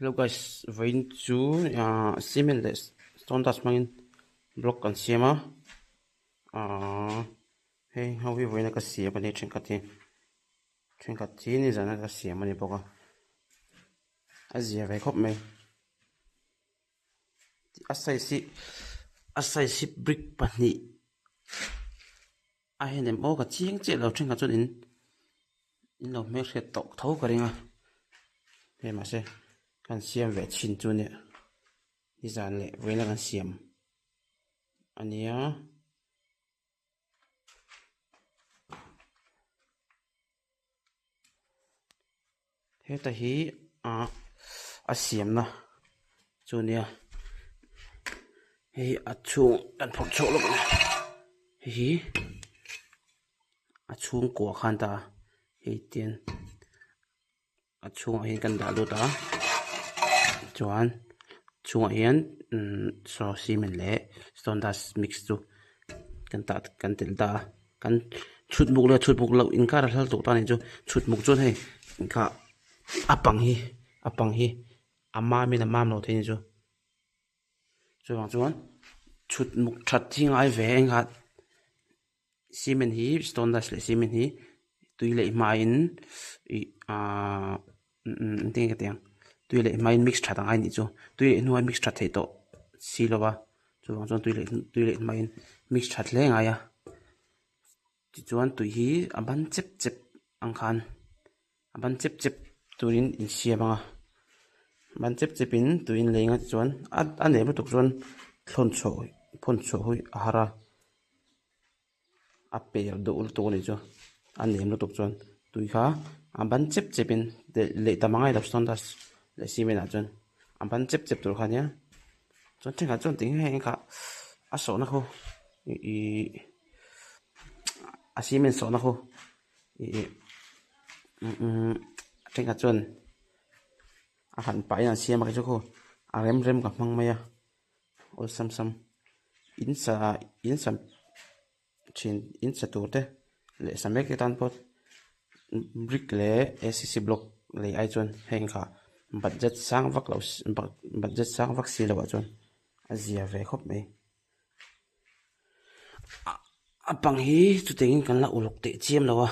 Hello guys vawiin chu ahh cement leh stone dust hmangin block kan siam a ahh hei ho hi vawiin a ka siam a ni thenkhat hi thenkhat hi nizan a ka siam a ni bawk a a zia ve khawp mai a size hi a size hi brick pahnih a hei nem aw ka chiang chiah lo thenkhat chuan in in lo hmelhriat tawh tho ka ring a hei mahse kan siam ve chhin chu nia nizan leh vawiin a kan siam a nia. Heta hi ah a siamna chu a nia hei a chhung kan phawrh chhuak lawk ang hei hi a chhungkua khan ta hei tian a chhungah hian kan dah lut a chuan chhungah hian umm saw cement leh stone dust mix chu kan tah kan telh ta a kan chhut buk leh chhut buk loh inkar a hlal tawh ta a nih chu chhut buk chuan hei kha a pang hi a pang hi a mam in a mam lo thei a nih chu chuvang chuan chhut muk that hi ngai ve engah cement hi stone dust leh cement hi tui leh hmain ih ahh engtin nge ka tih ang tui leh hmain mix that ang a nih chu tui leh hnuai mix that theih tawh si lo va chuvang chuan tui leh tui leh hmain mix that hle a ngai a tichuan tui hi a ban chep chep ang khan a ban chep chep turin insiam ang a ban chep chep in tui in lei ang a tichuan a a nep lutuk chuan thlawn chhuah phawn chhuah hi a har a a per duh lutuk a nih chu a nem lutuk chuan tui kha a ban chep chep in leh tam a ngai lo stone dust leh cement ah chuan a ban chep chep tur kha ania chuan thenkhat chuan ti nge kha a sawhna khu ihh a cement sawhna khu ihh umm thenkhat chuan a han pah in an siam a kei chu khu a rem rem ka hmang mai a awlsam sam in sa in sa thin in sa tur te leh sa mek te tan pawh brick leh a c c block lei ai chuan heng kha budget sang vak lo budget sang vak si loh ah chuan a zia ve khawp mai a bang hi chutiangin kan la uluk teh chiam lo a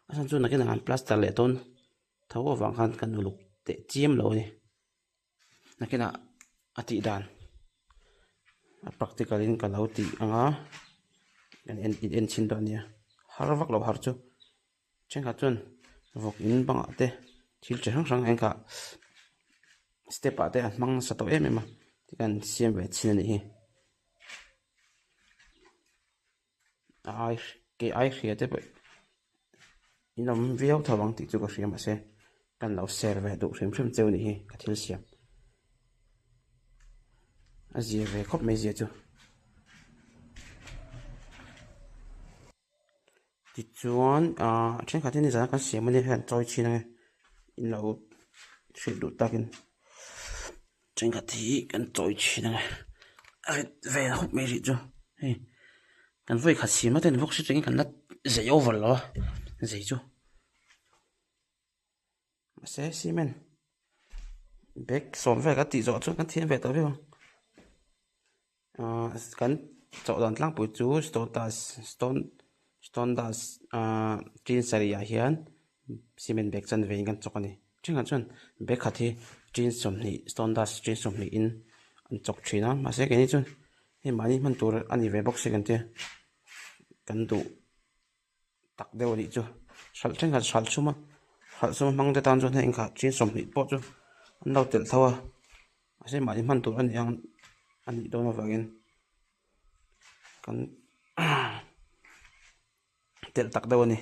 a chhan chu nakinah an plaster leh dawn tho avang khan kan uluk teh chiam lo a ni. Nakinah a tih dan a practical in ka lo tih ang a kan en in en chhin dawn nia har vak lo har chu thenkhat chuan vawk in bangah te thil chi hrang hrang engkah step ah te an hmang nasa tawh em em a tikhan siam ve chhin a nih hi a ai kei ai hria te pawh in awm viau tho ang tih chu ka hria mahse kan lo share ve duh hrim hrim cheu a nih hi ka thil siam a zia ve khawp mai zia chu tichuan ah thenkhat hi nizan kan siam ania hei an chawi chhin ange in lo hrilh duh takin thenkhat hi kan chawi chhin ange a rit ve khawp mai rih chu hei kan vawi khat siam a ten bawk si chungin kan la zei over lo a zei chu mahse cement bag sawm vel kan tih zawh chuan kan thiam ve tawh viau ang ahh kan chawh dan tlangpui chu stone dust stone stone dust ahh tin sarih ah hian cement bag chanve in kan chawk a ni thenkhat chuan bag khat hi tin sawmhnih stone dust tin sawmhnih in an chawk thin a mahse keini chuan hei mahni hman tur a ni ve bawk si kan tia kan duh. tak deuh a nih chu hralh thenkhat hralh sum a hralh sum a hmang te tan chuan hei engkah chin sawmhnih pawh chu an lo telh tho a mahse mahni hman tur a ni ang a nih dawn avangin kan telh tak deuh a ni.